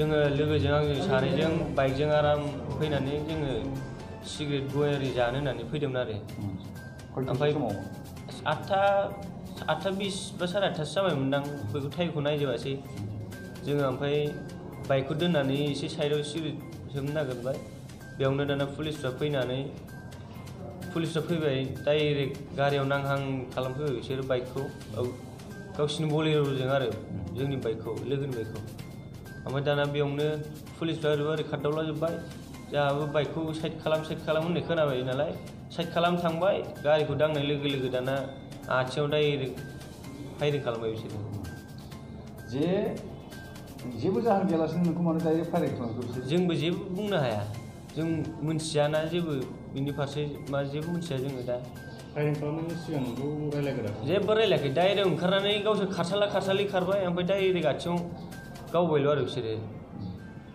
जोङो लोगोजों आंजों सानैजों बाइकजों आराम फैनानै जोङो सिगारेट गयारि जानो होननानै फैदोंमोन आरो ओमफ्राय 8टा 20 बा 8:30 जाबायमोनदां बेखौ टाइमखौ नायजोबासै जोङो ओमफ्राय बाइकखौ दोननानै एसे साइडआव सिगारेट सोबनो नागिरबाय बेयावनो दाना पुलिसफ्रा फैबाय डाइरेक्ट गारियाव नांहां खालामफैबाय बिसोर बाइकखौ गावसिनि बलेर'जों आरो जोंनि बाइकखौ लोगोनि बाइकखौ ओमफ्राय दाना बेयावनो पुलिसफ्रा ओरै खारदावलाजोब्बाय जोंहाबो बाइकखौ साइड खालाम होननाय खोनाबाय नालाय साइड खालाम थांबाय गारिखौ दांनाय लोगो लोगो दाना आथिङाव डाइरेक्ट फायरिं खालामबाय बिसोरो जेबो जाहोन गैयालासिनो नोंखौ मानो डाइरेक्ट फायरिं खालामखो बिसोर जोंबो जेबो बुंनो हाया जों मोनथियाना जेबो बिनि फारसे जेबो मोनथिया जोङो दा फायरिं खालामनायनि सिगां नोंखौ रायलायग्रा जेबो रायलायाखै डाइरेक्ट ओंखारनानै गावसोर खारसालि खारबाय ओमफ्राय डाइरेक्ट आथिङाव गावबायल' आरो बिसोरो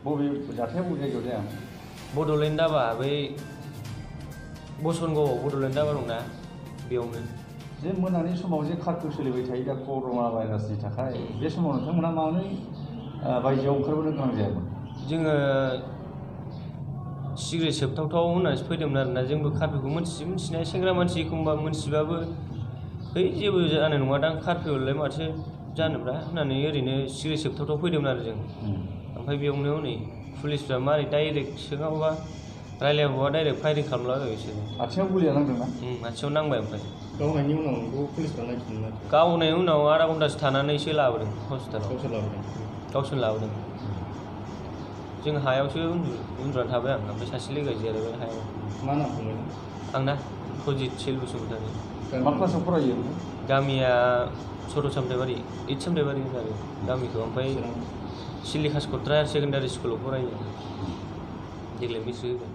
बबे जाथाया बबे जायगायाव जाया बड'लेण्ड दाबा बै बसनगावआव बड'लेण्ड दाबा दंना बेयावनो जे मोनानि समाव जे कारफिउ सोलिबाय थायो दा कर'ना भाइरासनि थाखाय बे समाव नोंथांमोना मानो बायजोआव ओंखारबोनो गोनां जायामोन जोङो सिगारेट सोबथावथाव होननानैसो फैदोंमोन आरोना जोंबो कारफिउखौ मिन्थिनाय सेंग्रा मानसि एखमबा मोनथिबाबो जेबो जानाय नङादां कारफिउलाय माथो जानोब्रा होननानै ओरैनो सिगारेट सोबथावथाव फैदोंमोन आरो जों ओमफ्राय बेयावनो हनै पुलिसफ्रा मारै डाइरेक्ट सोङाबा रायलायाबा डाइरेक्ट फायरिं खालामलाबाय बिसोरो आथिङाव गुलिया नांदों ना आथिङाव नांबाय ओमफ्राय गावनायनि उनाव नोंखौ पुलिसफ्रा नायफिनदों गावनायनि उनाव आधा घन्टासो थानानैसो लाबोदों हस्पिटालाव गावसोर लाबोदों जों हायावसो उन्दुनानै थाबाय आं ओमफ्राय सासे लोगोआ जिरायबाय हायाव मा नाम बुंबाय आंना प्रजित शील बसुमतारी मा क्लासाव फरायो गामिया सथ' सामथाइबारि 8 सामथाइबारि आरो गामिखौ ओमफ्राय सिलिकास कट्रा हायार सेकेन्डारि स्कुलाव फरायो देग्लाय मेट्रिक होगोन